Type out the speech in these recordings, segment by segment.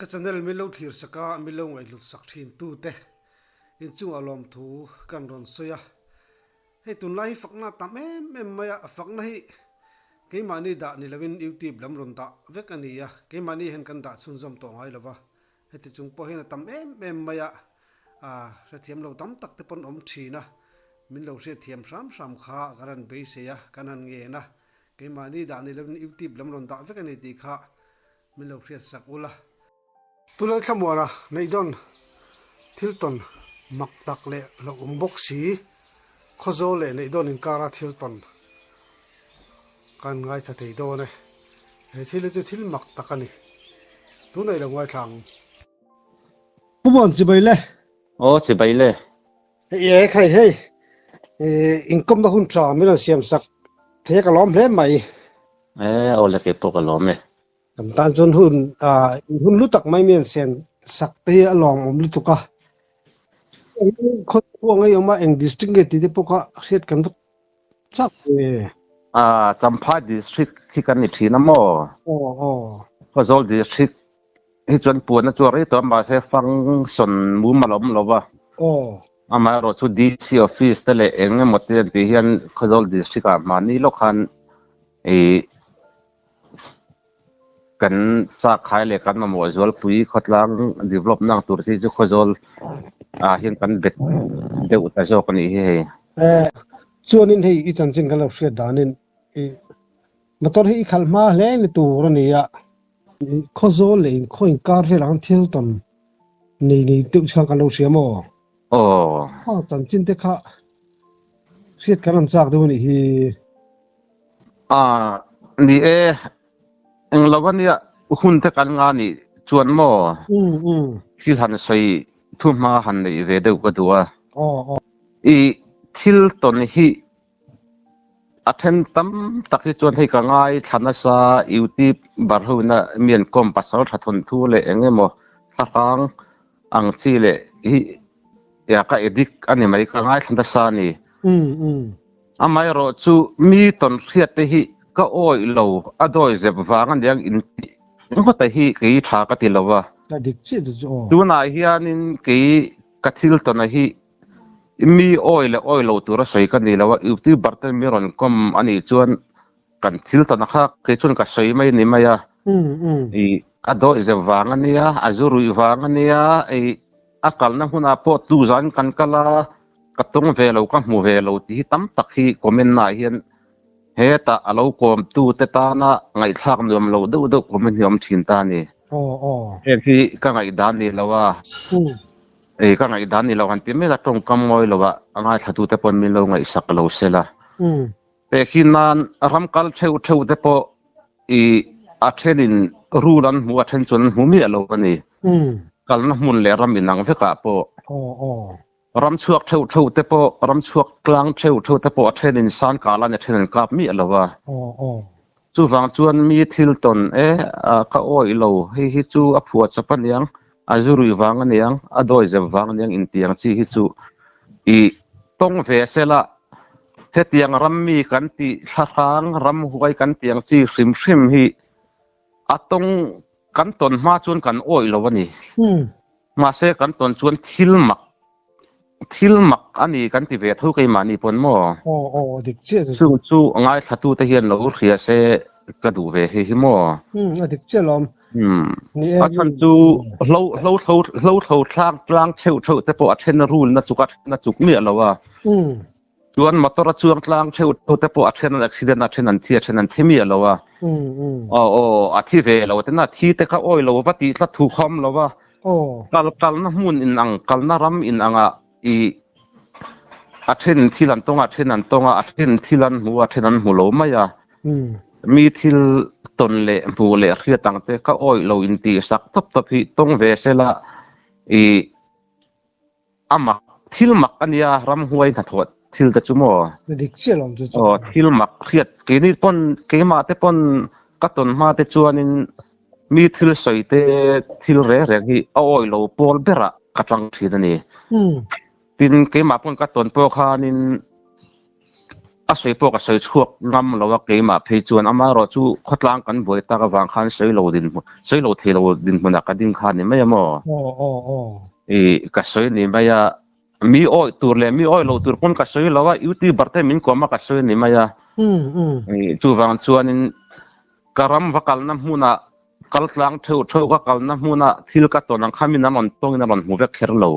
Ka channel min lo thlir sak a, min lo ngaihhlut sak thin tu te inchungah lawmthu kan rawn sawi a. Hei tunlai hi fakna a tam em em mai a, a fakna hi keimahni dah ni loin YouTube lam rawn dah vek a ni a, keimahni hian kan dah chhunzawm tawh ngai lo va, heti chung pawh hian a tam em em mai a, aa hrethiam lo tam tak te pawn awm thin a, min lo hriatthiam hram hram kha kan han beisei a, kan han ngen a, keimahni dah ni loin YouTube lam rawn dah vek a ni tih kha Min lo hriat sak ula. Pu Lalthlamuana Neihdawn thil tawn mak tak leh hlauhawm bawk si, Khawzawl leh Neihdawn inkara thil tawn kan ngaithla thei dawn e. He thil hi chu thil mak tak a ni. Tunah i lo ngaithla ang. Pu Muan chibai le. Aw chibai le. Hei e khai hei inkawmna hun tha min rawn siam sak thei a ka lawm hle mai. E aw le kei pawh ka lawm e. Kan tan chuan hun hun lu tak mai mi an siam sak te hi a lawmawm lutuk a. Khawchhuak ngei awm a eng district nge tih te pawh kha hriat kan va chak ve. Champhai district hi kan ni thin a maw? Aw aw. Khawzawl district hi chuan puan a chuak rei tawh a mahse function mumal a awm lo va. Aw. Amaherawhchu DC office te leh eng emaw te an tih hian Khawzawl district ah mahni lawk khan ih kan chak khai leh kan mamawh zualpui khawtlang develop na ang tur chi chu Khawzawl ah hian kan bet deuh ta zawk a nih hi hei. Eh chuanin hei i chanchin kan lo hriat danin ih motor hi i khalh hma hle ni tur a ni a. Khawzawl leh inkhaw inkar vel ang thil tawn nei nei deuh chuan kan lo hria maw? Aw. Khang chanchin te kha hriat kan rawn chak deuh a nih hi. A ni e, englo a nia hun te kan nga nih chuan maw? Um um. Thil han sawi thuhma han neih ve deuh ka duh a. Aw aw. I thil tawn hi A then tam tak hi chuan hei ka ngai thla nasa YouTube bar ho ina mi an kawm pasal tha thawnthu leh eng emaw thlahrang ang chi leh hi ya ka addict a ni mai ka ngai thla nasa a ni. Amaherawh chu mi tawn hriat te hi ka awih lo a dawi zep vang a niang in tih ngawt a hi kei tha ka ti lo a. Ka dik chiah chu chu aw. Tunah hianin kei ka thil tawn a hi Mi awi leh awi lo tura sawi ka ni lo a, youtuber ten mi rawn kawm a nih chuan kan thil tawn a kha kei chuan ka sawi mai a ni mai a. Ih a dawih zep vang a nia, a zu ruih vang a nia, ih a kalna hmunah pawh tu zan kan kal a, ka tawng ve lo, ka hmu ve lo tih hi tam tak hi comment naah hian hetah a lo kawmtu te tana ngaihthlak nuam lo deuh deuh comment hi a awm thin ta a ni. Heng hi ka ngaihdan ni lo a. Ei ka ngaihdan ni lo han ti mai la tawngkam ngawi lo ah a ngaithlatute pawn min lo ngaihsak lo se la. Pehkhin nan ram kal theuh theuh te pawh i a thenin rul an hmu a then chuan an hmu miah lo a ni. Kalna hmun leh ram inang vekah pawh ram chhuak theuh theuh te pawh ram chhuak tlang theuh theuh te pawh a thenin san kah lan a then an kap miah lo a. Chuvang chuan mi thil tawn e, ka awih lo, hei hi chu a phuah chawp a niang, a zu rui vang a niang, a dawi zep vang a niang intiang chi hi chu i tawng ve sela, hetiang ram mi kan tih thlahrang ram huai kan tiang chi hrim hrim hi a tawng kan tawn hma chuan kan awih lo a ni. Mahse kan tawn chuan thil mak Thil mak a ni kan ti ve tho keimahni pawn maw? Aw aw dik chiah chu. Chung chu ngaithlatute hian lo hria se ka duh ve hei hi maw? Umm a dik chiah lawm. Umm a chhan chu hlo hlo hlo hlo thlo thlak tlang theuh theuh te pawh a then rul na chuk a then a chuk miah lo a. Umm. Chuan motor a chuang tlang theuh theuh te pawh a then an accident a then an thi a then an thi miah lo a. Aw aw a thi ve lo ten a thi te kha awi lo va tih tlat thu kha awm lo a. Kal kalna hmun in ang kalna ram in anga i a then thil an tawng a then an tawng a a then thil an hmu a then an hmu lo mai a. Mi thil tawn leh hmuh leh hriat ang te kha awi lo in tih sak tawp tawp hi tawng ve sela i A mak, thil mak a nia ramhuai hnathawh thil te chu maw? A dik chiah lo chu chu. Aw, thil mak hriat keini pawn keimah te pawn ka tawn hma te chuanin mi thil sawi te thil reng reng hi a awi lo pawl berah ka tang thin a ni. Tin keimah pawn ka tawn pawh khanin. A sawi pawh ka sawi chhuak ngam lo a, keimah phei chuan amaherawh chu khawtlang kan buai tak avang khan sawi lo dinhmun, sawi lo thei lo dinhmunah ka ding kha a ni mai a maw? Aw, aw, aw. Ih, ka sawi ni mai a, mi awih tur leh mi awih lo tur pawn ka sawi lo a, youtuber te min kawm a ka sawi ni mai a. Um, um. Ih, chuvang chuanin ka ram va kalna hmunah kal tlang theuh theuh ka kalna hmuna thil ka tawn ang kha min an rawn tawngin a rawn hmu vek kher lo.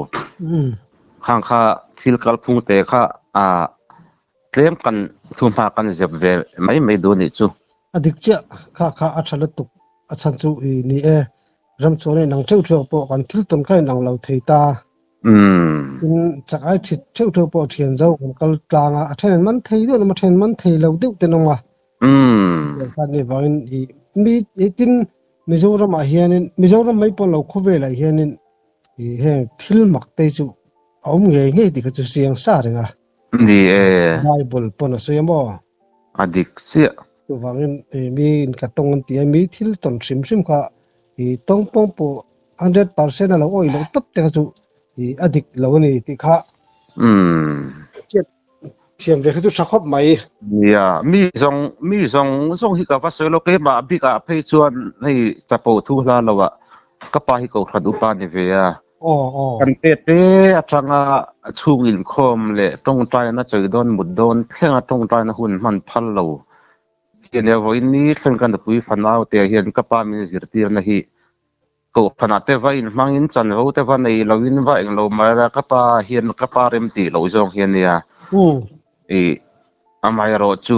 Khang kha thil kalphung te kha ah tlem kan thuhma kan zep ve mai mai duh anih chu. A dik chiah, kha kha a tha lutuk a chhan chu i ni e. Ram chuan a inang theuh theuh pawh kan thil tawn kha a inang lo thei ta. Tin, chak ai thit theuh theuh pawh thian zo kan kal tlang a, a then an man thei deuh a, a then an man thei lo deuh ten awm a. Khan ni vangin i mi tin Mizoram ah hianin Mizoram mai pawh lo khawvel ah hianin i heng thil mak te chu a awm ngei ngei tih kha chu siang sa reng a. Ni e. Bible pawn a sawi a maw? A dik chiah. Chuvangin i mi in ka tawng an ti a, mi thil tawn hrim hrim kha i tawng pawng pawh 100% a lo awih loh tawp te kha chu i a dik lo a ni tih kha. Chiat Thiam ve kha chu tha khawp mai. Nia, mi zawng mi zawng zawng hi ka va sawi lo, keimah bikah phei chuan hei chapo thu hla lo ah ka pa hi kohhran upa ni ve a. Aw aw. Kan te te atanga chhung inkhawm leh tawngtaina chawi dawn mut dawn thlenga tawngtaina hun hman phal lo hian e vawiin ni thleng ka nupui fanau te hian ka pa min zirtirna hi Kohhranah te va inhmangin chanvo te va nei loin va englo mai la ka pa hian ka pa rem tih loh zawng hi a nia. Ih amaherawh chu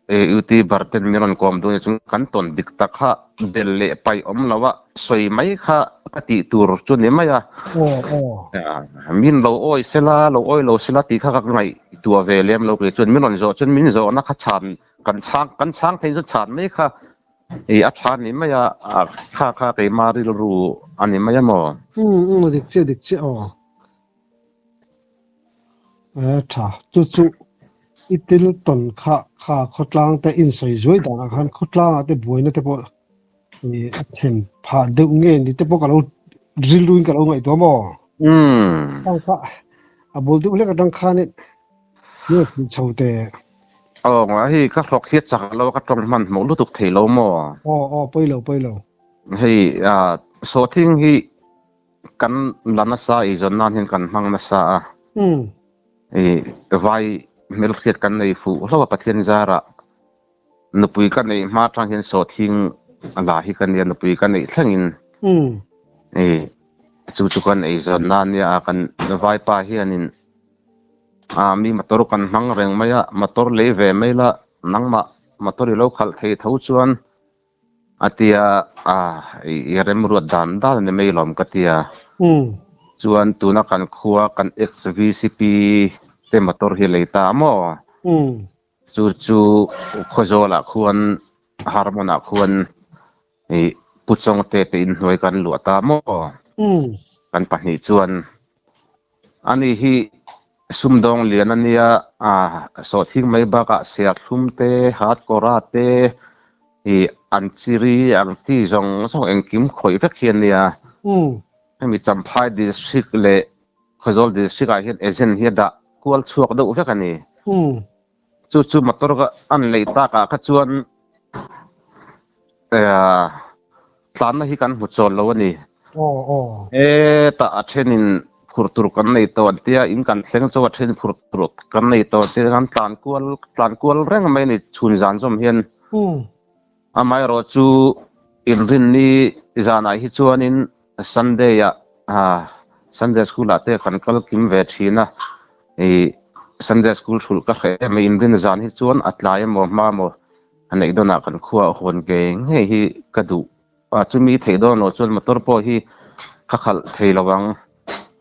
youtuber ten min rawn kawm duh nia chuan kan tawn dik tak kha bel leh paih awm lo a sawi mai kha ka tih tur chu ni mai a. Min lo awi sela lo awi lo sela tih kha ka ngaihtuah ve lem lo kei chuan min rawn zawh chuan min zawhna kha chhan kan chhang kan chhang thei chu chhan mai kha I a tha ni mai a, kha kha keima rilru a ni mai a maw? Umm umm a dik chiah dik chiah aw. E tha chu chu i til tawn kha kha khawtlang te insawi zuai danah khan khawtlangah te buaina te pawh i a thlen phah deuh nge ni te pawh ka lo rilru in ka lo ngaihtuah maw? Umm. Khang kha a bul deuh hlek atang khanin Nge tih chho teh. Aw nga hei ka hlawk hi a chak lo a ka tawng hman hmuh lutuk thei lo maw? Aw aw pawi lo pawi lo. Hei ah sawhthing hi kan la nasa ei zawn nan hian kan hmang nasa a. Umm. I vai hmelhriat kan nei fuh hlauh a Pathian zarah nupui ka neih hma atang hian sawhthing la hi ka nia nupui ka neih thlengin. Umm. I chu chu kan ei zawn nan nia a kan vaipa hianin Ah mi motor kan hmang reng mai a, motor lei ve mai la, nangmah motor i lo khalh thei tho chuan a tia ah i remruat dan dan a ni mai lawm ka tia. Chuan tuna kan khua kan ex VCP te motor hi lei ta maw? Chu chu Khawzawlah khuan Harmon-ah khuan ih Pu Chawngte te inhnuai kan luah ta maw? Kan pahnih chuan ani hi sumdawng lian a nia, ah sawhthing mai bakah serthlum te, hatkawra te, ih an chiri ang chi zawng zawng engkim khawih vek hi a nia. Hemi Champhai District leh Khawzawl District ah hian agent hi a dah kual chhuak deuh vek a ni. Chu chu motor ka an lei tak ah kha chuan tlanna hi kan hmu chawl lo a ni. Hetah a then in phur tur kan nei tawh an tia, in kan thleng chu a then phur tur kan nei tawh an tia, kan tlan kual tlan kual reng mai a ni chhun zan zawm hian. Amaherawh chu inrinni zanah hi chuanin Sunday ah Sunday school ah te kan kal kim ve thin a, ih Sunday school hrulh ka hreh em a, inrin zan hi chuan a tlai emaw hma emaw a neih dawnah kan khua a hawn ngei ngei hi ka duh a, chumi theih dawn loh chuan motor pawh hi ka khalh thei lo ang,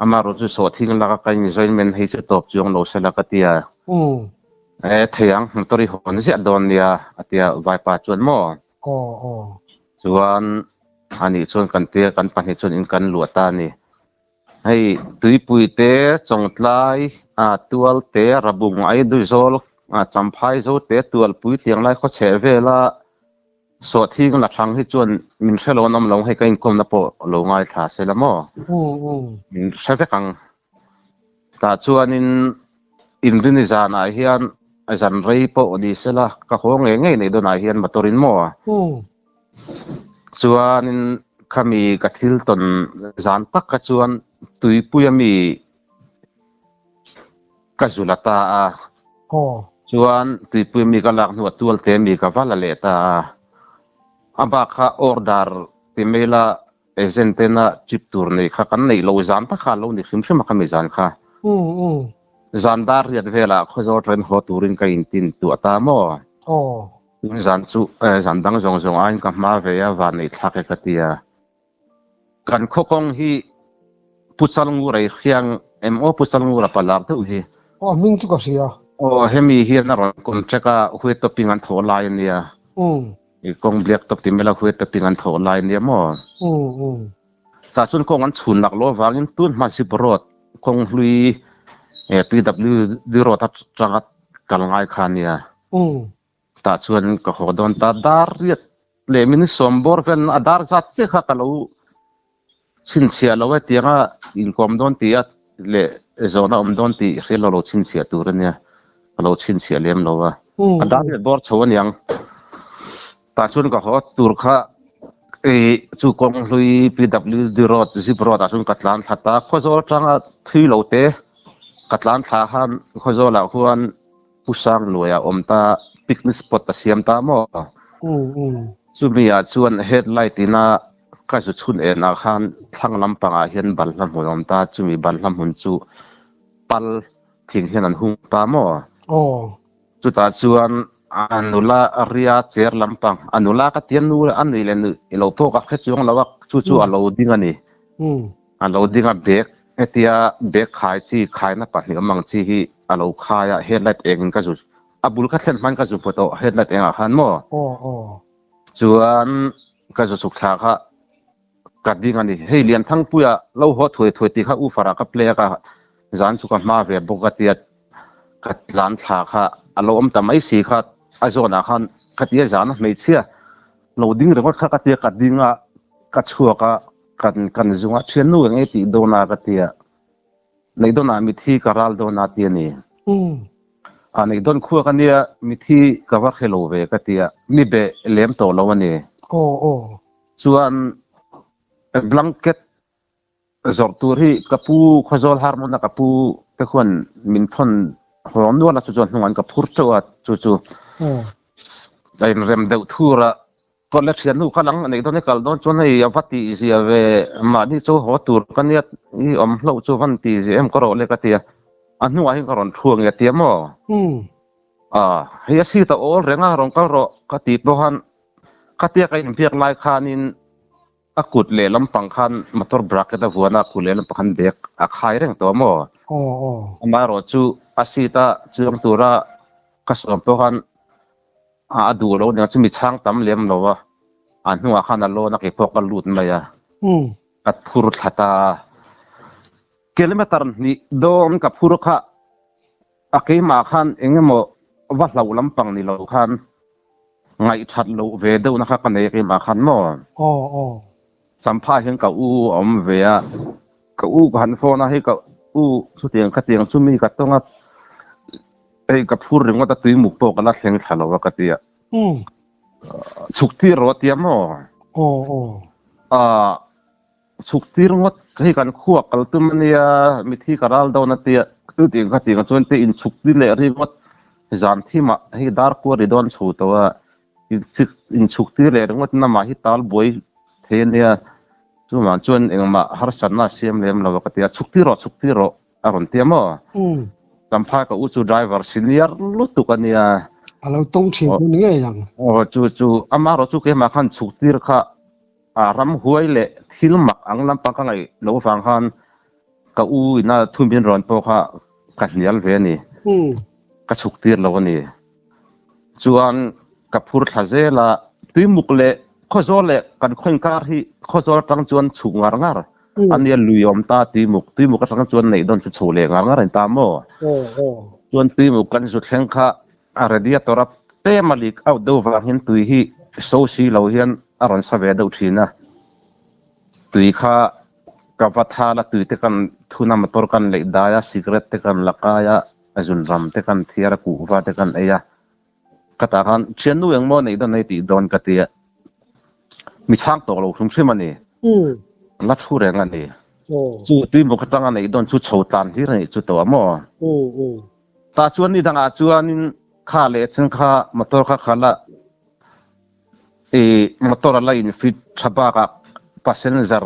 amaherawh chu sawhthing laka ka injoinment hei chu tawp chuang lo sela ka ti a. E thei ang, motor i hawn ziah dawn nia a tia vaipa chuan maw? Aw aw. Chuan anih chuan kan tia kan pahnih chuan in kan luah ta a ni. Hei tuipui te, Chawngtlai, Tual te, Rabung, Aiduizawl, Champhai zo te, Tualpui tiang lai khaw chheh vela Sawhthing la thang hi chuan min hre lo an awm lo hei ka inkawmna pawh lo ngaithla se la maw? Min hre vek ang. Tah chuanin inrini zanah hian Zan rei pawh ni sela ka haw ngei ngei nei dawnah hian motor in maw? Chuanin khami ka thil tawn zan tak kha chuan tuipuia mi ka zu la ta a. Chuan tuipuia mi ka lak hnuah tualte mi ka va la leh ta a. A bak kha order ti mai la Agent tena trip tur nei kha kan neih lo zan tak kha a lo ni hrim hrim a khami zan kha. Zan dar riat velah Khawzawl train haw turin ka intin tuah ta maw? Tun zan chu zan dang zawng zawng aiin ka hma ve a, van neih thlak e ka ti a. Kan khaw kawng hi Pu Chalngura i hriang em aw Pu Chalngura pa lar deuh hi. Aw hming chu ka hria. Aw hemi hian a rawn contract a white topping an thawh lai a nia. I kawng black top ti mai la white topping an thawh lai nia maw? Tah chuan kawng an chhun lak loh avangin tun hma zip road kawng hlui PWD road atanga kal ngai kha nia. Tah chuan ka haw dawn ta dar riat leh min sawm bawr vel a dar zat chiah kha ka lo chhinchhiah lo e tianga inkawm dawn tih a leh zawhna awm dawn tih hriat lo lo chhinchhiah tur ania ka lo chhinchhiah lem lo a a dar riat bawr chho aniang tah chuan ka haw tur kha ih chu kawng hlui PWD road zip road ah chuan ka tlan thla ta Khawzawl atanga thui lo te ka tlan thla khan Khawzawl ah khuan Pu Sangluai a awm ta, picnic spot a siam ta maw? Chumi ah chuan headlight ina ka zu chhun en ah khan thlang lampangah hian balhla hmun a awm ta, chumi balhla hmun chu pal thing hian an hung ta maw? Chutah chuan a nula ria chair lampang, a nula ka ti a nu a nuih leh nuih lo pawh ka hre chuang lo a, chu chu a lo ding a ni. A lo ding a bag hetia bag khai chi khaina pahnih awm ang chi hi a lo khai a headlight eng in ka zu a bul kha thlen hman ka zu pawh tawh headlight engah khan maw chuan ka zu chhuk thla kha ka ding a ni hei Lianthangpuia lo haw thuai thuai tih kha ufar ah ka play a ka zan chu ka hma ve bawk a tia ka tlan thla kha a lo awm ta mai si kha a zawnah khan ka tia zan a hmeichhia lo ding ringawt kha ka tia ka ding a ka chhuak a. Kan kan zunga thiannu eng nge tih dawn a ka ti a, Neihdawnah mithi ka ral dawn a ti a ni. A Neihdawn khua ka nia mithi ka va hre lo ve ka ti a, mi be lem tawh lo a ni. Chuan blanket zawrh tur hi ka pu Khawzawl Harmon a ka pu te khuan min thawn hawng nual a chu chuan hnungah an ka phur teuh a chu chu a inrem deuh thur a. Kawt le thiannu kha lang neih dawn i kal dawn chuan hei a va tih zia ve mahni chu haw tur ka nia i awm hlauh chu van tih zia em ka rawh le ka ti a, a hnuah hian ka rawn thu ang e tia maw? A hei a seat a awl reng a rawn kal rawh ka tih pawh khan khatia ka inbiak lai khanin a kut leh lampang khan motor bracket a vuan a, kut leh lampang khan bag a khai reng tawh maw? Amaherawhchu a seat a chuang tura ka sawm pawh khan A duh lo nia chumi chhang tam lem lo a, a hnungah khan a lawn a kei pawh ka lut mai a, ka phur thla ta a. Kilometer hnih dawn ka phur kha a keimah khan eng emaw va hlauh lampang ni lo khan ngaihthat loh ve deuhna kha ka nei a keimah khan maw? Champha hian ka u a awm ve a, ka u ka han phone a, hei ka u chutiang khatiang chu mi ka tawng a, hei ka phur ringawt a tuimuk pawh ka la thleng thla lo a ka ti a, chhuk tir rawh a tia maw? Aaa chhuk tir ngawt hei kan khua kal tum a nia, mithi ka ral dawn a tia, chutiang khatiang chuan te inchhuk tir leh ringawt zan thimah hei dar kua ri dawn chho tawh a. Inchhuk tir leh ringawt in amah hi tal buai thei a nia, chuvang chuan engmah harsatna a siam lem lo a ka ti a, chhuk tir rawh chhuk tir rawh a rawn ti a maw? Champhai ka u chu driver senior lutuk a nia. A lo tawng thin chu ni ngei ang. Aw chu chu amaherawh chu keimah khan chhuk tir kha a ramhuai leh thil mak ang lampang ka ngaih loh avang khan ka u ina thu min rawn pawh kha ka hnial ve a ni, ka chhuk tir lo a ni. Chuan ka phur thla zel a, Tuimuk leh Khawzawl leh kan khaw inkar hi Khawzawl atang chuan chhuk ngar ngar a nia lui awm ta Tuimuk, Tuimuk atang chuan neih dawn chu chho leh ngar ngar a ni ta maw? Chuan Tuimuk kan zu thleng kha a radiator a pem a leak out deuh vang hian tui hi so si lo hian a rawn sa ve deuh thin a, tui kha ka va thal a tui te kan thun a motor kan leih dai a cigarette te kan la kai a. A zunram te kan thiar a, kuhva te kan ei a. Ka tah khan thiannu engmaw neih dawn ei tih dawn ka tia. Mi chhang tawh lo hrim hrim a ni. La thu reng a ni. Chu tuimaw ka tanga neih dawn chu chho tlan hlir a nih chu tawh a maw? Tah chuan ni dangah chuanin kha leh chen kha motor kha khalh a, i motor a la in fit tha bakah passenger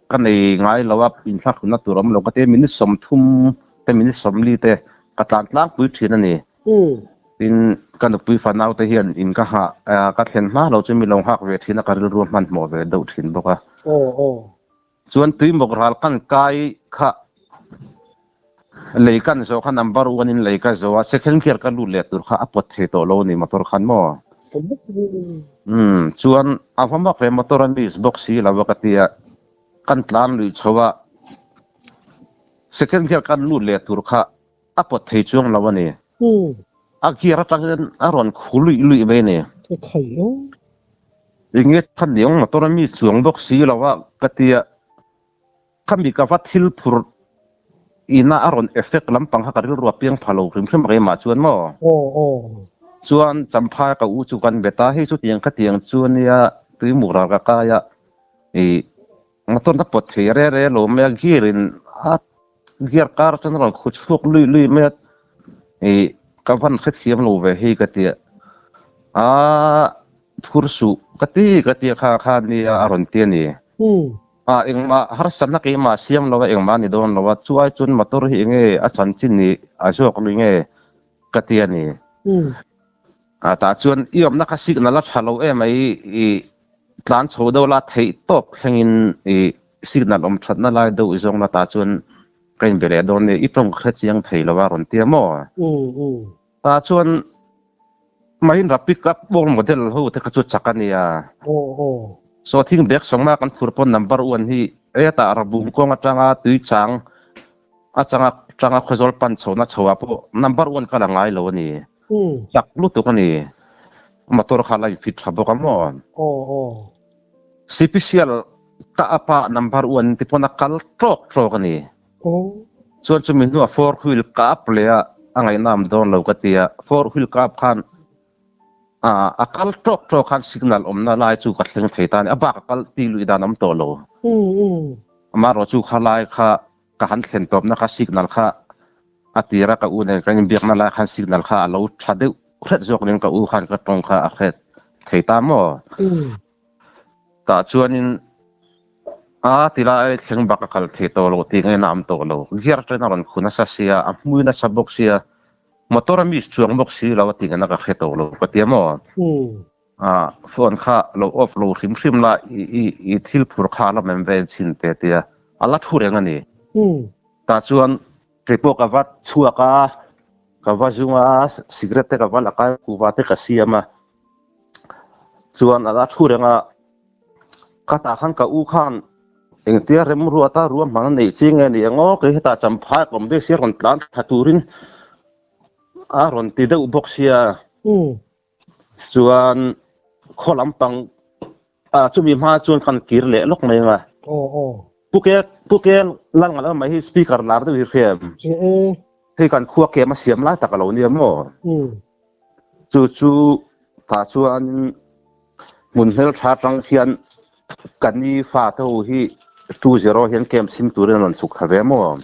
ka nei ngai lo a, inthlahrunna tur awm lo ka ti a, minute 30 te minute 40 te ka tlan tlangpui thin a ni. Tin, ka nupui fanau te hian in ka nghah ka thlen hma lo chu mi lo nghak ve thin a, ka rilru a hmanhmawh ve deuh thin bawk a. Chuan tuimawk ral kan kai kha lei kan zawh kha number one in lei ka zawh a, second gear ka lut leh tur kha a pawt thei tawh lo a ni motor khan maw? Umm chuan a va mak ve motor a miss bawk si lo a ka ti a, kan tlan luih chho a, second gear kan lut leh tur kha a pawt thei chuang lo a ni. A gear atang hian a rawn khu luih luih mai a ni. Enge chhan ni ang motor a mi chuang bawk si lo a ka ti a, khami ka va thil phur ina a rawn effect lampang kha ka rilru a piang pha lo hrim hrim a keimah chuan maw? Chuan Champhai ka u chu kan bet a, hei chutiang khatiang chu ania tuimuk ral ka kai a, ih motor na pawt thei re re lo mai a gear in a Gear kar chuan a rawn khu chhuak lui lui mai a, ih ka van hrethiam lo ve hei ka ti a, aaa phur suh ka ti ka ti a kha kha nia a rawn ti a ni. Ah engmah harsatna keimah siam lo a engmah a ni dawn lo a, chu ai chuan motor hi enge a chanchin nih a zawk lui nge ka ti a ni. Ah tah chuan i awmna kha signal a tha lo em mai ih tlan chho deuh la theih tawp thlengin ih Signal awm thatna lai deuh i zawng latah chuan ka inbe leh dawn nia, i tawng ka hre chiang thei lo a rawn ti a maw? Tah chuan Mahindra pickup old model ho te kha chu chak a nia. Sawhthing bag sawmna kan phur pawn number one hi hetah Rabung kawng atanga tui chang atanga tanga Khawzawl pan chhohna chhoah pawh number one ka la ngai lo a ni. Chak lutuk a ni. Motor kha la infit tha bawk a maw? Sipisial ka apa number one ti pawn a kal tawk tawk a ni. Chuan chumi hnuah four wheel ka up leh a, a ngaihnam dawn lo ka ti a, four wheel ka up khan a kal tawk tawk khan signal awmna lai chu ka thleng thei ta a ni, a bak a kal ti luih dan a awm tawh lo. Amaherawhchu chu kha lai kha ka han thlen tawpna kha signal kha a tira ka u nen kan inbiakna lai khan signal kha a lo tha deuh hret zawk nen ka u khan ka tawng kha a hret thei ta maw? Tah chuanin a tilai thleng bak a kal thei tawh lo tih ngaihna a awm tawh lo. Gear atangin a rawn khu nasa sia, a hmui nasa bawk sia, motor a miss chuang bawk si lo a tih ngaihna ka hre tawh lo ka ti a maw? A phone kha lo off lo hrim hrim la i i thil phur kha a la mem vel chin te tia a la thu reng a ni. Tah chuan kei pawh ka va chhuak a, ka va zung a, cigarette te ka va la kai kuhva te ka siam a, chuan a la thu reng a, ka tah khan ka u khan engtia remruata ruahman a neih chi nge ni ang aw, kei hetah champhai ka awm daih sia rawn tlan thla turin a rawn ti deuh bawk sia. Chuan khaw lampang ah chumi hma chuan kan kir leh lawk mai ang a. Aw aw. Pu ke Pu ke lal ngal mai hi speaker lar deuh hi hriam. Che e. Hei kan khua kem a siam lai tak a lo nia maw. Chu chu tah chuan hmun hmel tha tang hian kan ni fa te ho hi 20 hian kem chhim turin an rawn chhuk thla ve maw.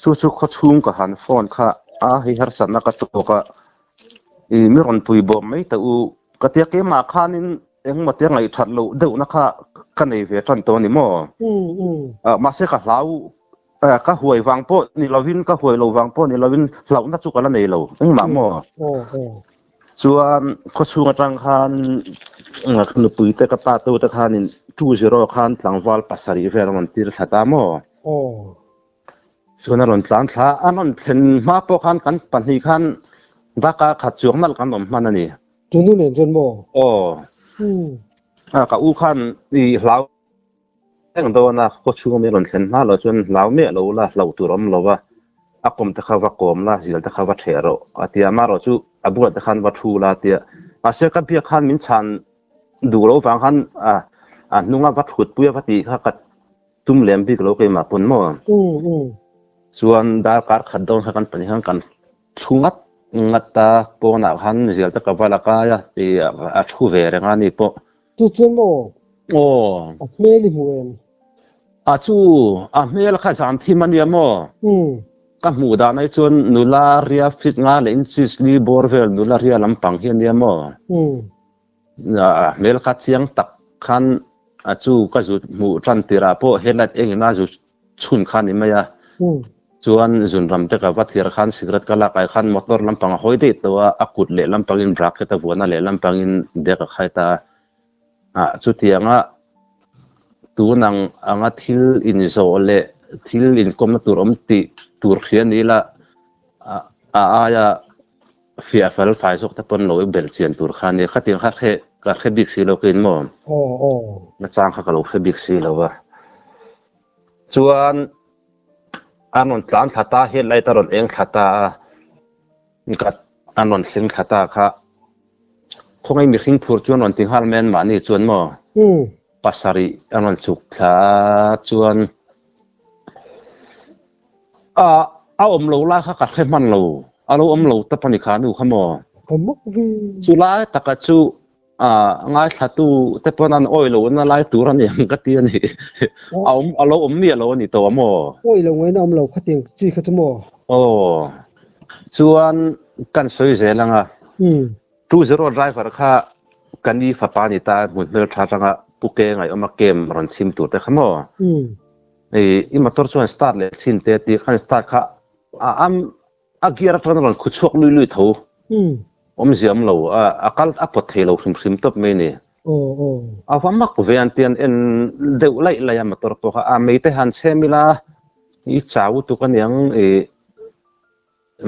Chu chu khaw chhung ka han phone kha a hei harsatna ka tawk a. I mi rawn pui bawm mai teh u. Ka tia keimah khanin engmaw tia ngaihthat loh deuhna kha ka nei ve tan tawh a ni maw? Mahse ka hlau, ka huai vang pawh ni lovin, ka huai lo vang pawh ni lovin hlauhna chu ka la nei lo engmah maw? Chuan khawchhung atang khan nupui te ka pa te u te khanin 20 khan tlangval pasarih vel a rawn tir thla ta maw? Chuan a rawn tlan thla a, a rawn thlen hma pawh khan kan pahnih khan daka khat chuang nalh kan awm hman a ni. Tunu nen chuan maw? Aw. A ka u khan i hlau reng dawn a, khaw chhung ami rawn thlen hma loh chuan hlau miah lo la, hlauh tur awm lo a, a kawm te kha va kawm la, zial te kha va ṭheh rawh a ti a, amaherawh chu a bulah te khan va thu la a ti a, mahse ka biak khan min chhan duh loh vang khan a hnunga va thutpui a va tih kha ka Tum lem bik lo keimah pawn maw? Chuan darkar khat dawn kha kan pahnih khan kan thu ngat ngat a, pawnah khan zial te ka va la kai a, tih a thu ve reng a ni pawh. Chu chuan maw? Aw. A hmel i hmu em? A chu, a hmel kha zan thim a nia maw? Umm. Ka hmuh dan ai chuan nula ria fit nga leh inches li bawr vel nula ria lampang hi a nia maw? Umm. A hmel kha chiang tak khan a chu ka zut hmuh tan tirah pawh headlight engin a zut chhun kha a ni mai a. Chuan zunram te ka va thir khan cigarette ka lak ai khan motor lampang a hawi daih tawh a, a kut leh lampangin bracket a vuan a leh lampangin bag a khai ta a. Ah chutianga tun ang anga thil inzawh leh thil inkawmna tur awm tih tur hria ni ila a aia Fiah fel fai zawk te pawn lo i belh chian tur kha nia, khatiang kha hre ka hre bik si lo kein maw? Aw aw. Nachang kha ka lo hre bik si lo a. Chuan an rawn tlan thla ta, headlight a rawn eng thla ta a, ka an rawn thleng thla ta kha khawngaih mihring phur chu an rawn ti nghal mai an mahni chuan maw? Pasarih an rawn chhuk thla a chuan A a awm lo lai kha ka hre hman lo. A lo awm lo tap a ni kha nu kha maw? Ka mak ve. Chu lai taka chu a ngaithlatu te pawn an awi lo na lai tur a ni ang ka ti a ni. A awm a lo awm miah lo a ni tawh a maw? Awi lo ngaina awm lo khatiang chi kha chu maw? Aw. Chuan kan sawi zel ang a. 20 driver kha ka ni fapa ni ta hmun hmeltha atanga Pu Ke ngaihawm a kem rawn chhim tur te kha maw? I motor chuan start leh chhin te a ti khan start kha a am a gear atang rawn khu chhuak lui lui tho awmzia awm lo a kal a pawt thei lo hrim hrim tawp mai ni a va mak ve an ti an en deuh laih laih a motor pawh kha a mei te han chhem ila i chau tuk aniang i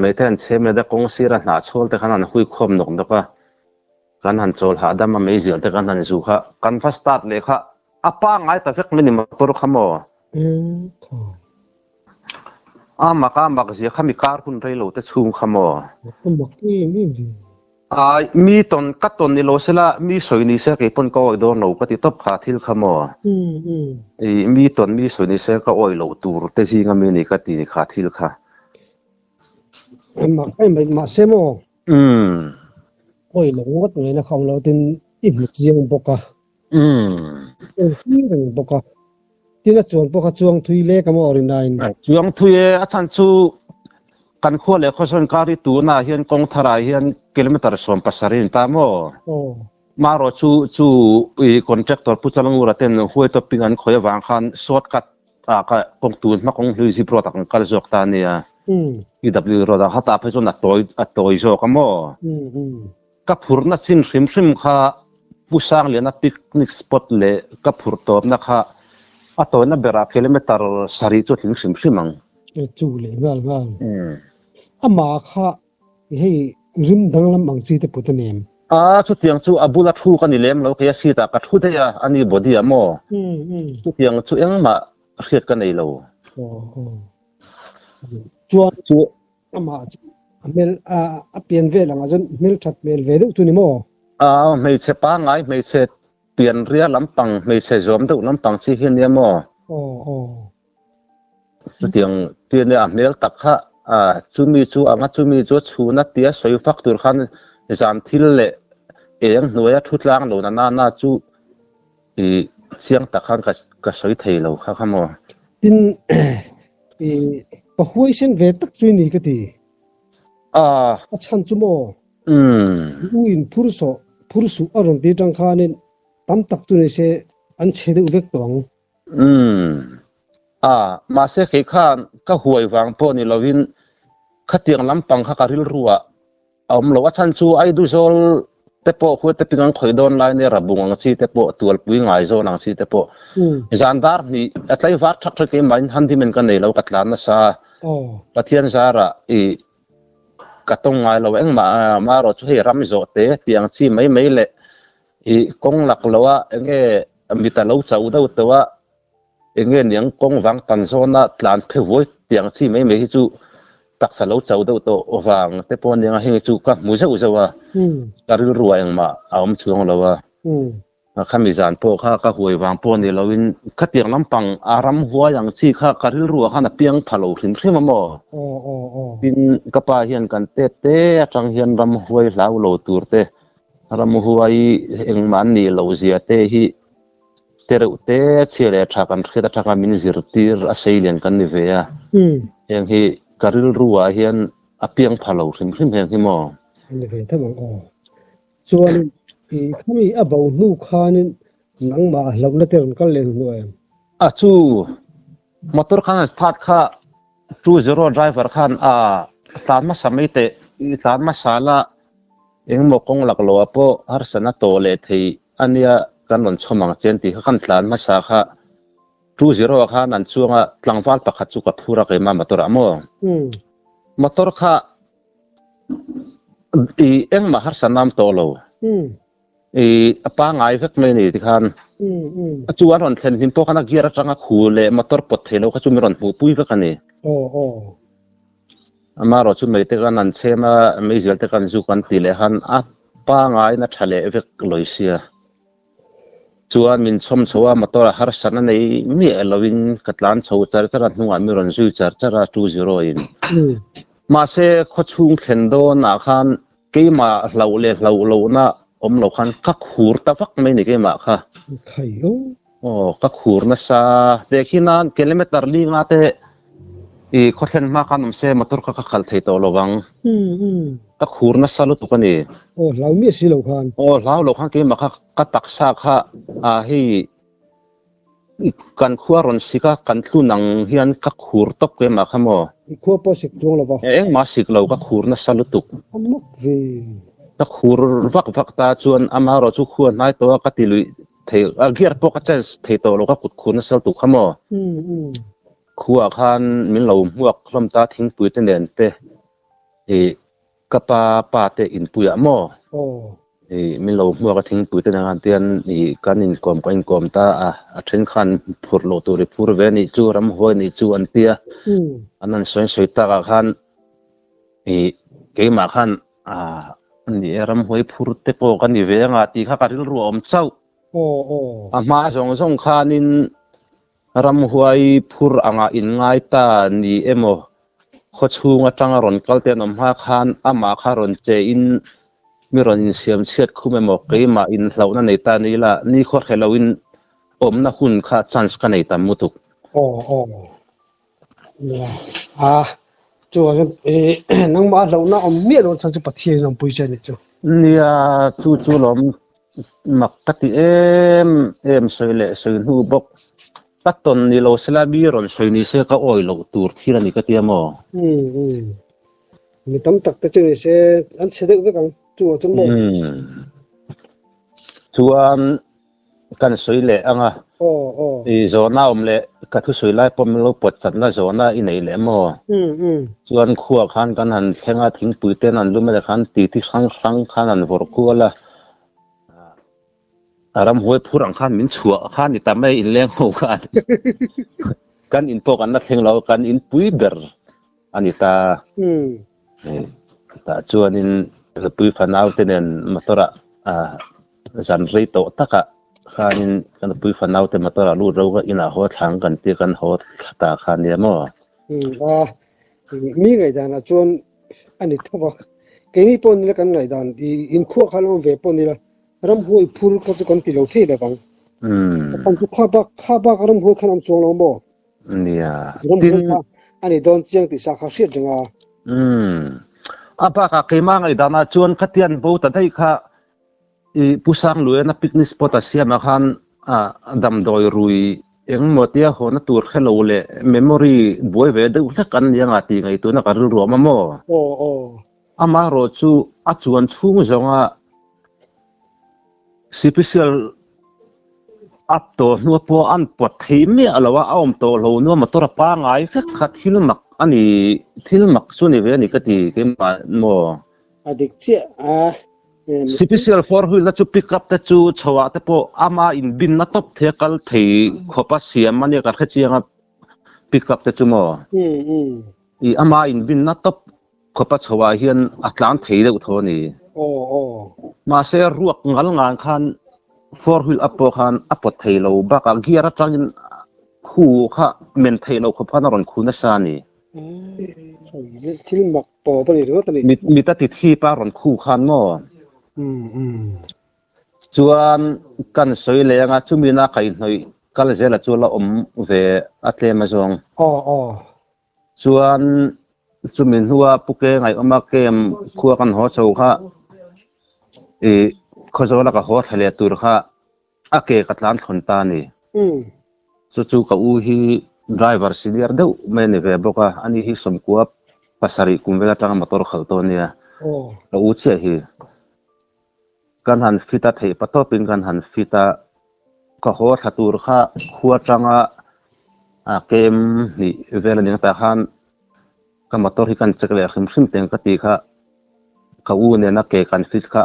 mei te han chhem ila kawng sira hnah chhawl te khan an hui khawm nawk nawk a. Kan han chawl hahdam a meizial te kan han zu kha kan va start leh kha a pangngai ta vek mai ni motor kha maw? A mak a mak zia kha mi kar hun rei lo te chhung kha maw? Ai mi tawn ka tawn ni lo sela mi sawi ni se kei pawn ka awi dawn lo ka ti tawp kha thil kha maw? I mi tawn mi sawi ni se ka awi loh tur te zinga mi ni ka ti ni kha thil kha. A mak em mai mahse maw? Umm. Awi lo ngawt ngaihna kha awm lo tin i hmu chiang bawk a. Umm. I thui reng bawk a. Tin a chuan pawh kha chuang thui lek a maw Rinain? Chuang thui e, a chhan chu kan khua leh khawsawn kar hi tunah hian kawng tharah hian kilometer 70 in ta maw? Aw. Marawh chu chu i contractor Pu Chalangura ten huai topping an khawi avang khan shortcut ah ka kawng tun hma kawng hlui zip road ah kan kal zawk ta ania. EW road ah khatah phei chuan a tawi a tawi zawk a maw? Ka phurna chin hrim hrim kha Pu Sangliana picnic spot leh ka phur tawpna kha a tawina berah kilometer sarih chu a tling hrim hrim ang. Chu leh nghal nghal. Amah kha Hei rim danglam ang chi te put a nem. A, chutiang chu a bula thu ka ni lem lo, kei a seat ah ka thu daih a, a ni body ah maw? Chutiang chu engmah hriat ka nei lo. Chuan chu amah chu a hmel a pian vel angah chuan hmelthat hmel ve deuh chu ni maw? A, hmeichhe pangngai hmeichhe pian ria lampang hmeichhe zawm deuh lampang chi hi a nia maw? Aw aw. Chutiang tir nia a hmel tak kha chumi chu anga chumi chu a chhun a tia sawi fak tur khan zan thil leh eng hnuaia thu tlang lo na nana chu i chiang tak khan ka ka sawi thei lo kha kha maw. Tin i ka huaisen ve tak chu i ni ka ti. A chhan chu maw? U in phur sawh phur suh a rawn ti atang khanin tam tak chu ni se an chhe deuh vek tawh ang. Umm. A, mahse kei khan ka huai vang pawh ni lovin khatiang lampang kha ka rilru ah a awm lo. A chhan chu Aiduzawl te pawh khuai te ping an khawih dawn lai nia Rabung ang chi te pawh Tualpui Ngaizawn ang chi te pawh zan dar hnih a tlaivar thak thak keimah in handimen ka nei lo ka tlan nasa a. Pathian zarah i ka tawng ngai lo engmah amaherawh chu hei ram zawh te tiang chi mai mai leh i kawng lak lo a enge mit a lo chauh deuh tawh a, enge niang kawng vang tan zawn a tlan phe vuai tiang chi mai mai hi chu taksa lo chauh deuh tawh vang te pawh aniang a, heng hi chu ka hmu zeuh zeuh a, ka rilru ah engmah a awm chuang lo a. Khami zan pawh kha ka huai vang pawh ni loin khatiang lampang a ramhuai ang chi kha ka rilruah khan a piang pha lo hrim hrim a maw? Tin, ka pa hian kan tet te atang hian ramhuai hlau lo tur te, ramhuai engmah an nih loh zia te hi te reuh te chhia leh tha kan hriat atanga min zirtir a seilian kan ni ve a. Heng hi ka rilruah hian a piang pha lo hrim hrim heng hi maw? A ni ve tho ang aw. Chuanin i khami a bo hnu khanin nangmah a hlauhna te rawn kal leh hnu em? A chu motor khan an start kha 20 driver khan a tlan hmasa mai teh i tlan hmasa la engemaw kawng lak loh ah pawh harsatna tawh leh thei ania kan rawn chhawm ang che an tih kha kan tlan hmasa kha 20 ah khan an chuang a tlangval pakhat chu ka phur a keimah motor ah maw motor kha I engmah harsatna awm tawh lo. I a pangai vek mai a ni tikhan. Chu an rawn thlen hlim pawh khan a gear atanga khu leh motor pawt thei lo kha chu min rawn hmuhpui vek a ni. Amaherawh chu mei te khan an chhem a, meizial te khan zu kan tih leh khan a pangaiin a tha leh vek lawi sia. Chuan min chhawm chho a, motor a harsatna nei miah loin ka tlan chho char char a, hnungah min rawn zui char char a 20 in. Mahse khawchhung thlen dawnah khan keimah hlauh leh hlauh lohna awm lo khan ka khur ta vak mai ni keimah kha. Aw ka khur nasa teh khi nan kilometer li nga te i khaw thlen hma khan awm se motor kha ka khalh thei tawh lo vang. Ka khur nasa lutuk a ni. Aw hlau miah si lo khan. Aw hlau lo khan keimah kha ka taksa kha a hei kan khua rawn sik a kan tlun ang hian ka khur tawp keimah kha maw. I khua pawh sik chuang lo va. Engmah sik lo ka khur nasa lutuk. A mak ve. Ka khur vak vak ta chuan amaherawh chu khua hnai tawh a ka ti luih Thei a gear pawh ka change thei tawh lo ka kut khur nasa lutuk kha maw. Khuaah khan min lo hmuak hlawm ta thingpui te nen te ih ka pa pa te inpuiah maw ih min lo hmuak a thingpui te nen khan tian ih kan inkawm kan inkawm ta a a then khan phur loh tur i phur ve anih chu ramhuai anih chu an tia an han sawi sawi takah khan ih keimah khan Ah, ni e, ramhuai phur te pawh ka ni ve anga tih kha ka rilru a awm chauh. A hma zawng zawng khanin ramhuai phur anga inngai ta ni emaw khawchhung atanga rawn kal te an awm hma khan amah kha rawn che in mi rawn insiam chhiat khum emaw keimah inhlauhna nei ta ni ila nikhua hre loin awmna hun kha chance ka nei tam lutuk. Aw aw. A chuan nangmah hlauhna awm miah loh chhan chu Pathian in awmpui che a nih chu. Nia, chu chu lawm mak ka ti em em sawi leh sawi hnu bawk. Ka tawn ni lo sela mi rawn sawi ni se ka awi loh tur thil a ni ka tia maw? Mi tam tak te chu ni se an chhe deuh vek ang chu ah chuan maw? Chuan Kan sawi leh ang a, i zawhna awm leh ka thusawi lai pawh min lo pawt chatna zawhna i nei leh maw? Chuan khuaah khan kan han thleng a, thingpui ten an lum a leh khan titi hrang hrang khan an vawrh kual a, a ramhuai phur ang khan min chhuah kha ni ta mai inleng ho khan kan in pawh kan la thleng lo, kan inpui ber a ni ta. Tah chuanin nupui fanaute nen motor-ah zan rei tawh takah khanin ka nupui fanaute motor-ah lut ro ka inah haw thlang kan tia kan haw thla ta kha nia maw? A, mi ngaihdanah chuan a ni tho va, keini pawh nila kan ngaihdan i inkhua khan awm ve pawh nila ramhuai phur kha chu kan ti lo thei lovang. Kha bak kha bak ramhuai khan awm chuang lo maw? Nia. Tin a ni dawn chiang tih sa kha hriat reng a. Umm. A bakah keimah ngaihdanah chuan khatian bo ta daih kha i Pu Sangluiana picnic spot a siamah khan damdawi rui engmaw tia hawhna tur hre lo leh memory buai ve deuh hlek an ni anga tih ngaihtuahna ka rilru awm a maw? Aw aw. Amaherawhchu a chuan chhung zawnga Sipisial up tawh hnua pawh an pawt thei miah lo a, a awm tawh lo hnua motor a pangai vek kha thil mak a ni, thil mak chu a ni ve a ni ka ti keimah maw? A dik chiah a. Sipisial four wheel na chu pick up te chu chho ah te pawh ama inbinna tawp thei a kal thei khawp a siam a nia ka hre chiang a pick up te chu maw? I ama inbinna tawp Khawpa chhoah hian a tlan thei deuh tho a ni. Aw aw. Mahse ruak ngal ngan khan Four wheel up pawh khan a pawt thei lo bakah gear atangin khu kha men theih loh khawp khan a rawn khu nasa a ni. Thil mak tawp a ni ringawt a ni. Mit a ti thip a rawn khu khan maw? Chuan kan sawi leh anga chumi na kaihhnawih kal zela chu la awm ve a tlem azawng. Aw aw. Chuan chumi hnua Pu Ke ngaihawma kem khua kan haw chho kha ih Khawzawla ka haw thla leh tur kha a ke ka tlan thlawn ta a ni. Chu chu ka u hi driver senior deuh mai a ni ve bawk a, ani hi sawmkua pasarih kum vel atanga motor khalh tawh a nia, ka u chiah hi. Kan han fit a theih patawpin kan han fit a, ka haw thla tur kha khua atanga kem hnih vel a ning tah khan ka motor hi kan check leh hrim hrim teng ka tih kha ka u nena ke kan fit kha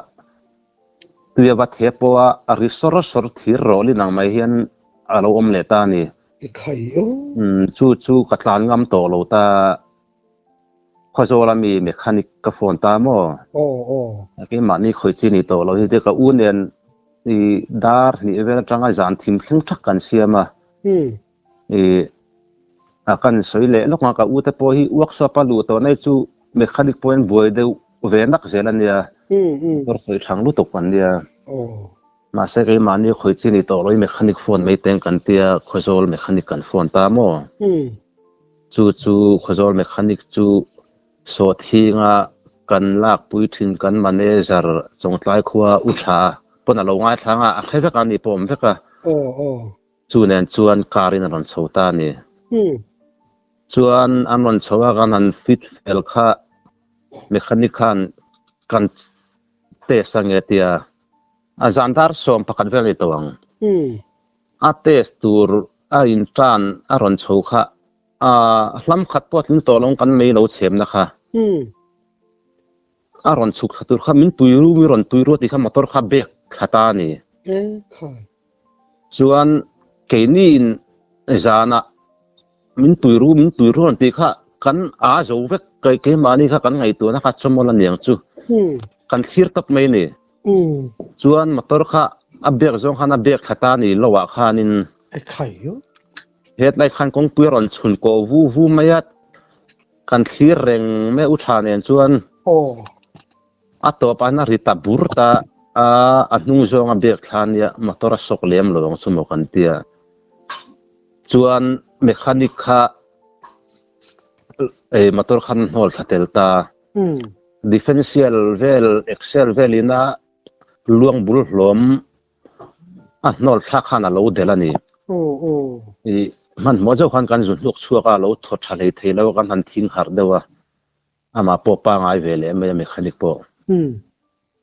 tui a va the pawh a, a ri sawr sawr thir rawh lin ang mai hian a lo awm leh ta a ni. Chu chu ka tlan ngam tawh lo ta. Khawzawl ami mechanic ka phone ta maw? Aw aw. Keimahni khawi chi ni tawh lo hi te ka u nen i dar hnih vel atanga zan thim thleng thak kan siam a. I a kan sawi leh lawk a ka u te pawh hi workshop a luh tawh nay chu mechanic pawhin buai deuh ve nak zel a nia. Motor khawih thang lutuk an nia. Mahse keimahni khawi chi ni tawh lo hi mechanic phone mai teng kan tia Khawzawl mechanic kan phone ta maw? Chu chu Khawzawl mechanic chu sawhthinga kan lakpui thin kan manager Chawngtlai khua u tha pawn a lo ngaithlang a, a hre vek a ni pawh awm vek a. Chu nen chuan car in a rawn chho ta a ni. Chuan an rawn chho a kan han fit fel kha mechanic khan kan test a nge tia a zan dar 11 vel a ni tawh ang. A test tur a in tan a rawn chho kha a hlam khat pawh a tling tawh lo kan mei lo chhemna kha. A rawn chhuk thla tur kha min pui ru mi rawn pui ru a tih kha motor kha bek thla ta a ni. Chuan keini in zanah min pui ru min pui ru an tih kha kan a zo vek keimahni kha kan ngaihtuahna kha chawmawl a niang chu kan thlir tawp mai a ni. Chuan motor kha a bek zawng khan a bek thla ta ni lo ah khanin hetlai khan kawngpui a rawn chhun kawh vu vu mai a, kan thlir reng mai u tha nen chuan a tawp ah hian a ri ta bur ta a, a hnung zawng a bek thla ania motor a sawk lem lo ang chu maw kan tia. Chuan mechanic kha motor khan a hnawl thla tel ta. Differential vel axle vel ina luang bul hlawm a hnawl thlak khan a lo del a ni. I hmanhmawh zauh khan kan zu hnuk chhuak a, a lo thaw tha hlei thei lo a, kan han thing harh deuh a, amah pawh pangai ve leh mai a mechanic pawh.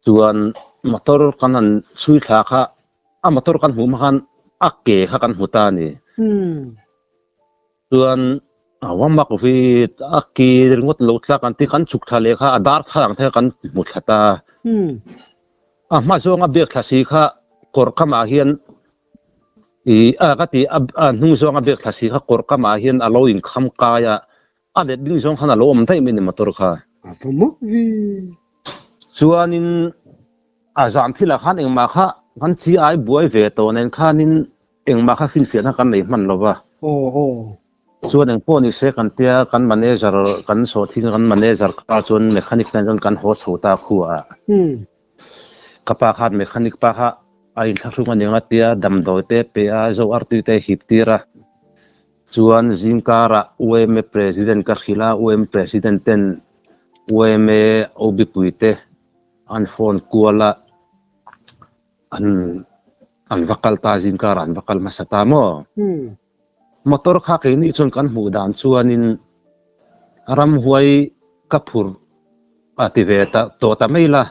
Chuan motor kan han chhui thla kha a motor kan hmuh hma khan a ke kha kan hmu ta a ni. Chuan a va mak vi a ki ringawt lo tlak an ti kan chhuk thla leh kha a dar thla ang te kha kan hmu thla ta. A hma zawnga biak thla si kha kawr kamah hian i a ka ti a hnung zawnga biak thla si kha kawr kamah hian a lo inkham kai a, a let ding zawng khan a lo awm daih mai ni motor kha. A va mak vi. Chuanin a zan thilah khan engmah kha kan chi ai buai ve tawh nen khanin Engmah kha finfiahna kan nei hman lo va. Chuan engpawh ni se kan tia kan manager kan sawhthing kan manager kha chuan mechanic nen chuan kan haw chho ta khu a. Ka pa khan mechanic pa kha a inthlahrung a ning a tia damdawi te pe a zo artui te hip tir a. Chuan zingkarah UMA president ka hrilh a, UMA president ten UMA OB pui te an phone kual a. An an va kal ta zing karah an va kal hmasa ta maw? Motor kha keini chuan kan hmuh dan chuanin ramhuai ka phur a ti ve ta tawh ta mai la.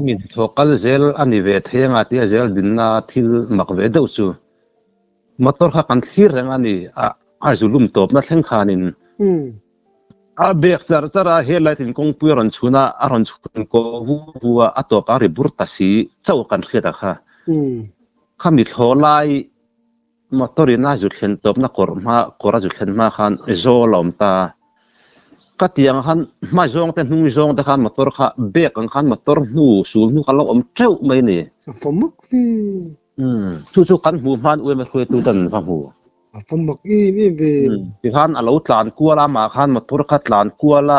Mi hnathawh kal zel a ni ve thei anga tia zel dinna thil mak ve deuh chu. Motor kha kan thlir reng a ni a a zulum tawpna thleng khanin. A bek char char a, he light in kawngpui a rawn chhun a, a rawn chhun kaw vu vu a, a tawp a ri bur ta si chauh kan hriat a kha. Khami thlawh lai motor in a zu thlen tawpna kawr hma kawr a zu thlen hma khan zawl a awm ta. Ka tiang khan hma zawng te hnung zawng te khan motor kha bag ang khan motor hnu sul hnu kha lo awm teuh mai a ni. A fa mak ve. Umm chu chu kan hmuh hman uem a hruaitu ten va hmu. A fa mak em em ve. Umm tikhan a lo tlan kual a amah khan motor kha tlan kual a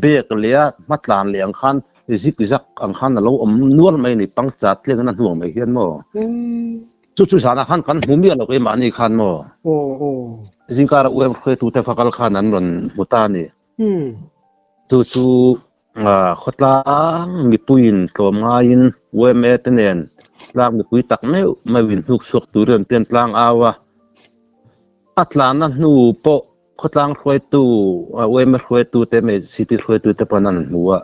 bag leh a hma tlan leh ang khan zik zak ang khan a lo awm nual mai a ni pangchat tleng in a hnuang mai hian maw. Chu chu zanah khan kan hmu miah lo keimahni khan maw? Aw aw. Zingkara UM hruaitute fakal khan an rawn hmu ta a ni. Chu chu khawtlang mipuiin tlawm ngaiin UMA te nen tlang mipui tak meuh meuhin hnuk chhuak turin an tian tlang au a. A tlanna hnu pawh khawtlang hruaitu UMA hruaitute MHCP hruaitute pawn an hmu a.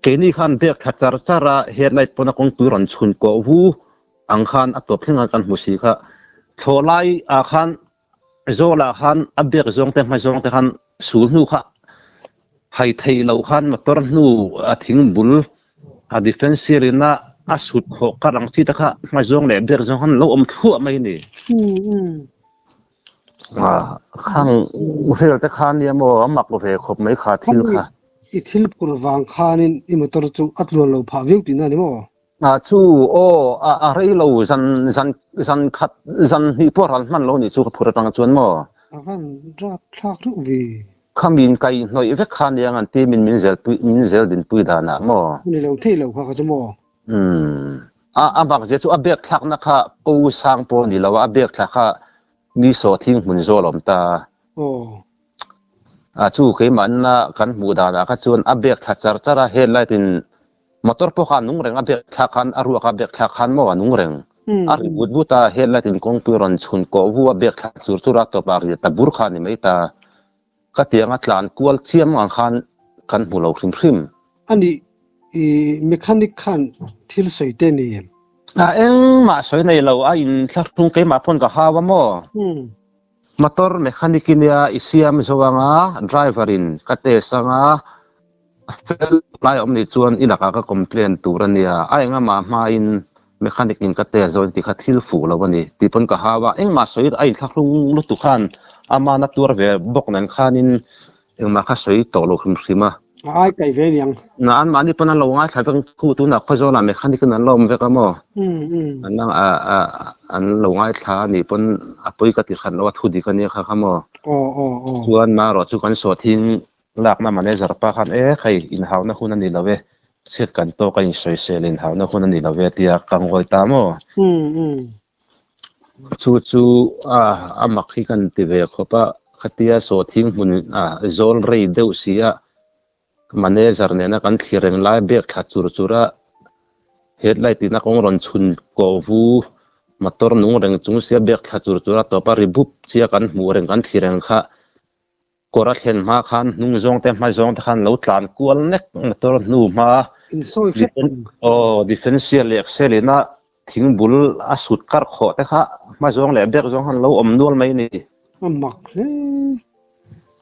Keini khan biak thla char char a headlight pawn a kawngpui rawn chhun kawh vu ang khan a tawp thleng a kan hmu si kha thlawh lai ah khan zawl ah khan a biak zawng te hma zawng te khan sul hnu kha hai thei lo khan motor hnu a thing bul a differential in a a sut khawh kar ang chi te kha hma zawng leh biak zawng khan lo awm thluah mai a ni. Khang vel te khan nia maw a mak ve khawp mai kha thil kha. I thil phur vang khanin i motor chu a tluan lo phah viau tihna a ni maw? A chu aw a a rei lo zan zan zan khat zan hnih pawh ral hman lo nih chu ka phur atang chuan maw. A van rap thlak reuh ve. Kha min kai hnawih vek kha nia ngan ti min min zel pui min zel din pui dan ah maw. Ni lo thei lo kha kha chu maw. Umm a a bak zia chu a bek thlak na kha ko sang pawh ni lo a a bek thla kha mi sawh thing hmun zawl awm ta. Aw. A chu keimah na kan hmuh dan ah kha chuan a bek thla char char a headlight in Motor pawh kha a nung reng, a bek thlak khan, a ruak a bek thlak khan maw a nung reng. A ri but but a, headlight in kawngpui rawn chhun kawh vu a bek thlak chur chur a tawp a ri ta bur kha a ni mai ta. Ka tiang a tlan kual chiam ang khan kan hmu lo hrim hrim. A nih, i mechanic khan thil sawi te ni em? A engmah sawi nei lo, a inthlahrung keimah pawn ka hau a maw? Motor mechanic i nia i siam zo anga driver in ka test anga a fel lai a awm nih chuan i lakah ka complain tur a nia a engama hmain mechanic in ka test zo in ti kha thil fuh lo a ni tih pawn ka hau a engmah sawi a inthlahrung lutuk khan amana tuar ve bawk nen khanin Engmah kha sawi tawh lo hrim hrim a. A ai kaih ve niang. Na an mahni pawn an lo ngaithla vek khu tunah Khawzawlah mechanic in an lo awm vek a maw? An la a a an lo ngaithla a nih pawn a pawi ka ti hran lo a thu dik a nia kha kha maw? Aw aw aw. Chuan marawh chu kan sawhthing lakna manager pa khan e hei inhauna hun a ni lo e, chhiat kan tawk a insawisel inhauna hun a ni lo e tia ka ngawi ta maw? Chu chu a a mak hi kan ti ve khawp a, khatia sawhthing hmun a zawl rei deuh si a, manager nena kan thlir reng lai bag thla chur chur a, headlight ina kawng rawn chhun kawh vu motor nung reng chung sia bag thla chur chur a tawp a ri bup chia kan hmuh reng kan thlir reng kha Kawr a thlen hma khan hnung zawng te hma zawng te khan lo tlan kual nek motor hnu hma Insawi hrep ang. Aw differential leh axle ina thing bul a sut kar khawh te kha hma zawng leh bek zawng khan lo awm nual mai a ni. A mak hle.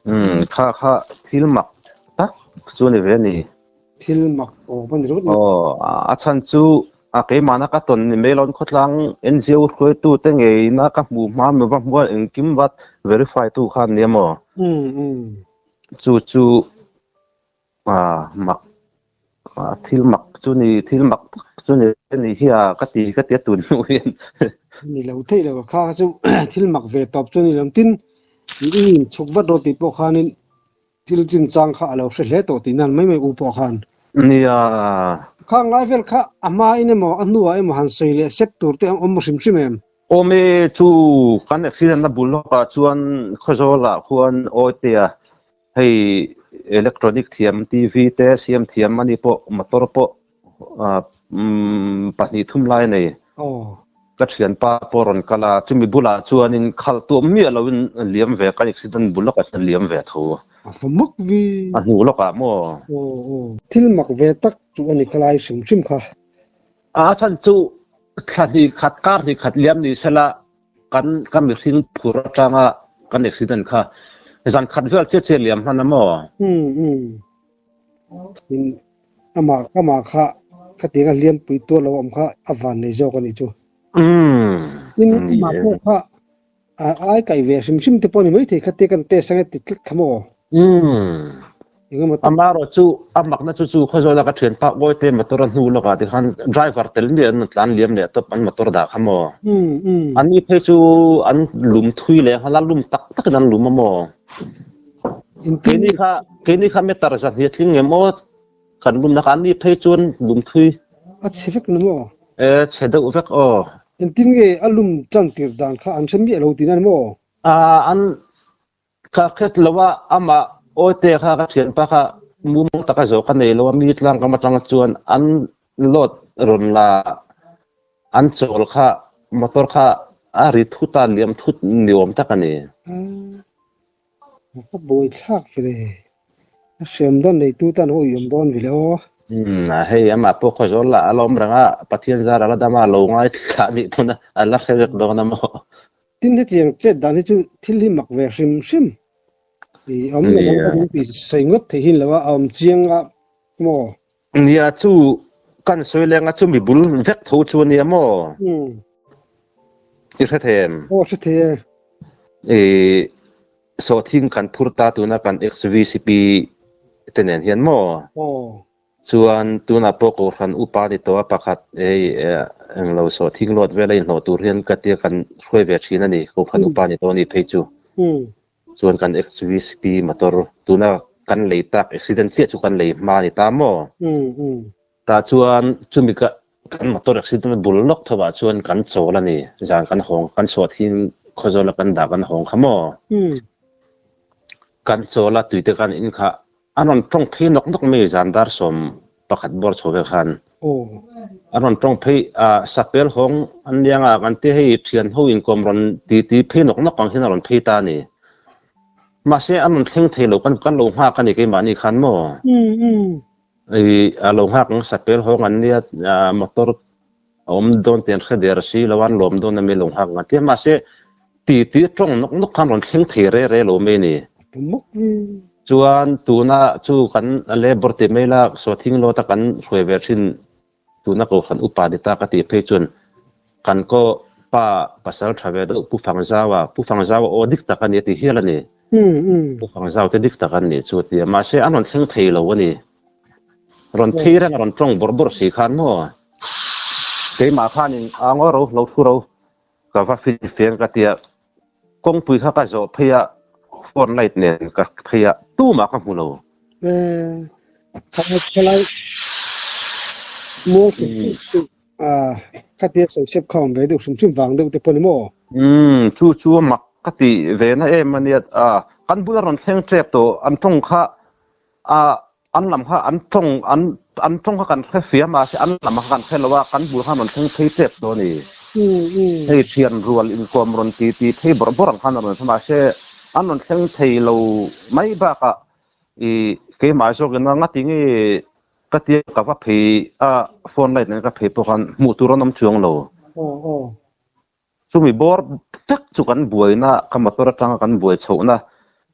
Umm kha kha thil mak tak chu a ni ve a ni. Thil mak tawp a ni ringawt mai. Aw, a chhan chu a keimahna ka tawn ni mai loin khawtlang NGO hruaitute ngeina ka hmuh hma mi va hmuha engkim va verify tu kha an nia maw? Chu chu a mak thil mak chu ni thil mak tak chu ni ni hi a ka ti ka ti a tun hnu hian. Ni lo theih lo kha chu thil mak ve tawp chu ni lo tin i inchhuk vat rawh tih pawh khanin Thil chinchang kha a lo hre hle tawh tih nan mai mai u pawh khan. Nia. Khang lai vel kha a hma in emaw a hnuah emaw han sawi leh sek tur te awm hrim hrim em? Awm e, chu kan accident na bul lawkah chuan Khawzawlah khuan Awitea hei electronic thiam TV te siam thiam ani pawh motor pawh pahnih thum lai a nei. Ka thianpa pawh rawn kal a, chumi bulah chuanin khalh tuam miah loin liam ve, kan accident bul lawkah chuan liam ve tho. A va mak ve. A hnu lawkah maw? Aw aw. Thil mak ve tak chu a ni ka lai hrim hrim kha. A chhan chu thla hnih khat, kar hnih khat liam ni sela kan ka mihring phur atanga kan accident kha zan khat vel chiah chiah liam hman a maw? Umm umm. Amah amah kha khatiang a hliampui tuar lo awm kha a van nei zawk a nih chu. Tin amah pawh kha a ai kaih ve hrim hrim te pawh a ni maithei khatia kan test anga ti tlat kha maw? Engemaw tak. Amaherawhchu, a makna chu chu Khawzawla ka thianpa Awite motor a hnu lawkah tikhan driver tel miah an rawn tlan liam leh tawp an motor dah kha maw? Anni phei chu an lum thui leh nghal a, lum tak takin an lum a maw? Keini kha keini kha meter zahnih a tling em aw kan lumna kha anni phei chuan lum thui. A chhe vek ni maw? E, chhe deuh vek aw. Engtin nge a lum chan tir dan kha an hre miah lo tihna ni maw? An Ka hret lo a, amah Awite kha ka thianpa kha mumang taka zawh ka nei lo a, mi tlang kam atang chuan an load rawn la an chawl kha motor kha a ri thut a, liam thut ni awm tak a ni. A ka buai thlak vele, a hriam dawn neitu tan hawi awm dawn vele aw. Umm hei amah pawh khaw zawl lah a la awm reng a, Pathian zar a la dam a, lo ngaithla nih pawn a la hre vek dawn a maw. Tin hetiang chet dan hi chu thil hi mak ve hrim hrim. I awm lo ang ka ti sawi ngawt thei hin lo a, a awm chiang a maw? Nia chu kan sawi leng a chumi bul vek tho chu ania maw? I hre thei em? Aw hre thei e. I sawhthing kan phur ta tuna kan ex-VCP te nen hian maw? Aw. Chuan tunah pawh Kohhran upa ni tawh a pakhat hei englo sawhthing lawt vel a inhlawh tur hian ka tia kan hruai ve thin a ni, Kohhran upa ni tawh a ni phei chu. Chuan kan ex-VCP motor tuna kan lei tak accident chiah chu kan lei hma a ni ta maw? Tah chuan chumi ka kan motor accident bul lawk tho ah chuan kan chawl a ni, zan kan hawng kan sawhthing khawzawl a kan dah kan hawng kha maw? Kan chawl a tuite kan in kha A rawn tawng phei nawk nawk mai zan dar 11 bawr chho vel khan. A rawn tawng phei a sapel hawng an liang a kan tia hei thian ho inkawm rawn ti ti phei nawk nawk ang hian a rawn phei ta a ni. Mahse a rawn thleng thei lo kan kan lo nghak a ni keimahni khan maw? I a lo nghak ang sapel hawng an nia motor a awm dawn tih an hre der si lo a an lawm dawn a mi lo nghak ang a tia mahse ti ti tawng nawk nawk khan rawn thleng thei re re lo mai a ni. Chuan tuna chu kan labour ti mai la sawthing lawta kan hruai ve thin tuna kohhran upa ni ta ka tih phei chuan kan kaw pa pasal tha ve deuh Pu Fangzaua, Pu Fangzaua aw dik tak a ni a ti hial a ni. Pu Fangzau te dik tak an nih chu a ti a mahse an rawn thleng thei lo a ni. Rawn phei reng a rawn tawng bawrh bawrh si khan maw? Keimah khanin a ngaw ro lo thu ro ka va fin feng ka tia kawngpui kha ka zawh phei a phone light nen ka phei a tumah ka hmu lo. Khalai muang chu khatia sawi sep kha awm ve deuh hrim hrim vang deuh te pawh ni maw? Umm chu chu a mak ka ti ve na em a nia kan bula rawn thleng tep tawh an tawng kha A an lam kha an tawng an an tawng kha kan hre fiam a, an lam kha kan hre lo a, kan bul khan rawn thleng phei tep dawn a ni. Hei thian rual inkawm rawn ti ti phei bawrh bawrh ang khan a rawn thleng a, mahse an rawn thleng thei lo mai bakah i keimah zawkin a ngati nge ka tia ka va phei a phone light nen ka phei pawh khan hmuh tur an awm chuang lo. Chumi bawr vek chu kan buaina, ka motor atanga kan buai chhohna,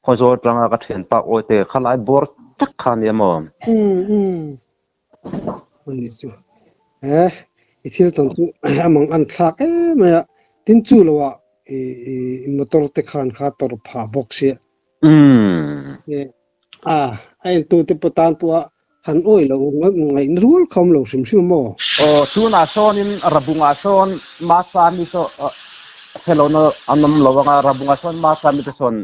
Khawzawl atanga ka thianpa Awite khalai bawr vek kha a nia maw? Umm umm. Ani chu he i thil tawn chu a mang an thlak em mai a, tin chu lo ah i i motor te khan kha tawrh phah bawk sia. Umm. A, a entute pawh tan pawha han awih loh ngaihna rual kha awm lo hrim hrim a maw? Aw, tunah sawnin Rabungah sawn Masami saw hrelona an awm lo anga Rabungah sawn Masami te sawn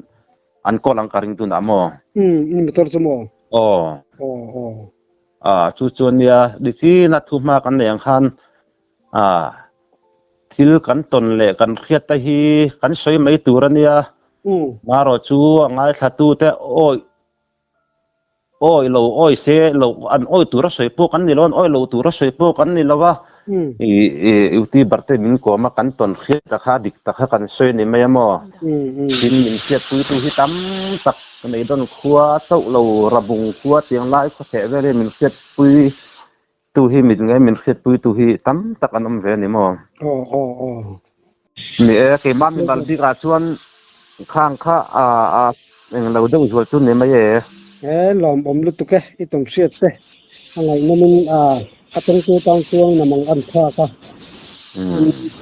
an call ang ka ring tunah maw? Umm, i motor chu maw? Aw. Aw, aw. A, chu chuan nia, nichina thu hma kan nei ang khan a, thil kan tawn leh kan hriat te hi kan sawi mai tur a nia. Marawh chu a ngaithlatute awih awih lo awih se lo an awih tura sawi pawh kan ni lo an awih lo tura sawi pawh kan ni lo a. I youtuber te min kawm a kan tawn hriat ta kha dik tak kha kan sawi a ni mai a maw. Tin min hriatpuitu hi tam tak nei dawn khua chauh lo Rabung khua tiang lai khawtheh vel hi min hriatpui Tu hi mit nge min hriatpui tu hi tam tak an awm ve a ni maw? Aw aw aw. Ni e, keimah mimal bikah chuan khang kha a a englo deuh zual chu ni mai e. E lawmawm lutuk e, i tawn hriat te a ngaihnawmin a a tawngtu tan chuan namang an thlak a,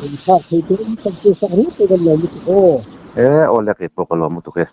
an thlak thei tur an tak chu sak ringawt pawh kan lawm lutuk aw. E aw le keipawh ka lawm lutuk e.